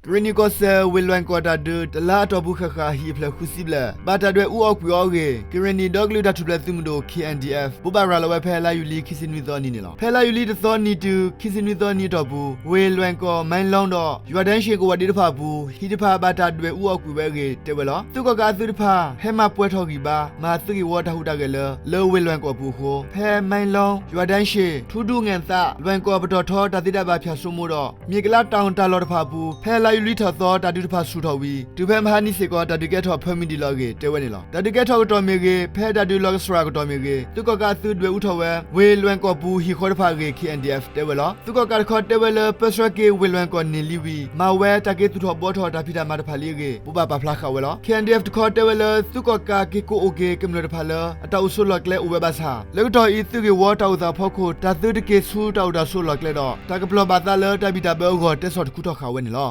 ကရ့ၣ်နံၣ်ကီၢ်စဲၣ် ဝ့ၢ်လွဲၣ်ကီၢ်တၢ်ဒုး တလါအတီၢ်ပူၤဃၣ်ဃၣ် ဟံၣ်အဖျၢၣ်ဃုဆံဘျဲၣ် ဘၣ်တၢ်ဒွဲၣ်အူအီၣ်ကွံာ်အီၤအဂ့ၢ် ကရ့ၣ်နံၣ်ဒီကလုာ်တၢ်ထူၣ်ဖျဲးသုးမုၢ်ဒိၣ် K N D F ဘိးဘၣ်ရၤလီၤဝဲဖဲလါယူၤလံ ခံဆံနွံသီနံၤန့ၣ်လီၤ. ဖဲလါယူၤလံတသီနံၤတုၤ ခံဆံနွံသီနံၤအတီၢ်ပူၤ ဝ့ၢ်လွဲၣ်ကီၢ် မၢၣ်လီၣ်ဒီး ယွၤဒၢၣ်ရှ့ၣ်ကဝီၤဒ့တဖၣ်အပူၤ ဟံၣ်တဖၣ်ဘၣ်တၢ်ဒွဲၣ်အူအီၣ်ကွံာ်ဝဲအဂ့ၢ် တဲဝဲလီၤ. သုးကီၣ်ကးအသုးတဖၣ် ဟဲမၤပှဲၤထီၣ်ဂံၢ်ဘါ မၤသုးဂ့ၢ်ဝီတၢ်ဟူးတၢ်ဂဲၤလၢ လၢဝ့ၢ်လွဲၣ်ကီၢ်ပူၤအဃိ ဖဲမၢၣ်လီၣ်, ယွၤဒၢၣ်ရှ့ၣ်, ထူဒူၣ်ငဲၣ်သး, လွဲၣ်ကီၢ်ပတီၢ်ထီ တၢ်သ့တၢ်ဘၣ်ဖၠၣ်စိမိၤဒီး မ့ၢ်ကလါတၢ်အီၣ်တၢ်လီၢ်တဖၣ်အပူၤ ဖဲလါယူၤလံထီၣ်သီ တၢ်ဒုးတဖၣ်ဆူၣ်ထီၣ်ဝံၤ တုၤဖဲမဟါနံၤစ့ၢ်ကီး တၢ်ဒုးကဲထီၣ်ဖၢမုၢ်ဒံးလီၤအဂ့ၢ် တဲဝဲန့ၣ်လီၤ. တၢ်ဒုးကဲထီၣ်ကတီၢ်မ့ၢ်ဂ့ၤ, ဖဲတၢ်ဒုးလီၤကစှၤကတီၢ်မ့ၢ်ဂ့ၤ, သုးကီၣ်ကးအသုးဒွဲၣ်အူထီၣ်ဝဲ ဝ့ၢ်လွဲၣ်ကီၢ်ပူၤဟံၣ်ဃီတဖၣ်အဂ့ၢ် K N D F တဲဝဲလီၤ. သုးကီၣ်ကးတခီတဲဝဲလၢ ပၢဆှၢက့ၤဝ့ၢ်လွဲၣ်ကီၢ်န့ၢ်လံဝံၤ မၤဝဲတၢ်က့ၤသူၣ်ထီၣ်ဘှီထီၣ်တၢ်ဖံးတၢ်မၤတဖၣ်လံအဂ့ၢ် ဘိးဘၣ်ပာ်ဖျါဃာ်ဝဲလီၤ. K N D F တခီတဲဝဲလၢ သုးကီၣ်ကးက့ၤကိးအိၣ်က့ၤကမျၢၢ်တဖၣ်လၢ အတၢ်အိၣ်ဆိးလီၢ်ကျဲအိၣ်ဝဲဘၣ်ဆၣ် လၢကတီၢ်အံၤ သုးဂ့ၢ်ဝီတၢ်အိၣ်သးအဖီခိၣ် တၢ်သုတက့ၤဆူတၢ်အိၣ်တၢ်ဆိးလီၢ်ကျဲဒီး တၢ်ကပျီၢ်ဘၣ်သးလၢတၢ်ဘံၣ်တၢ်ဘၢအဂီၢ် တဲဆီၣ်တခူထီၣ်ဃာ်ဝဲန့ၣ်လီၤ.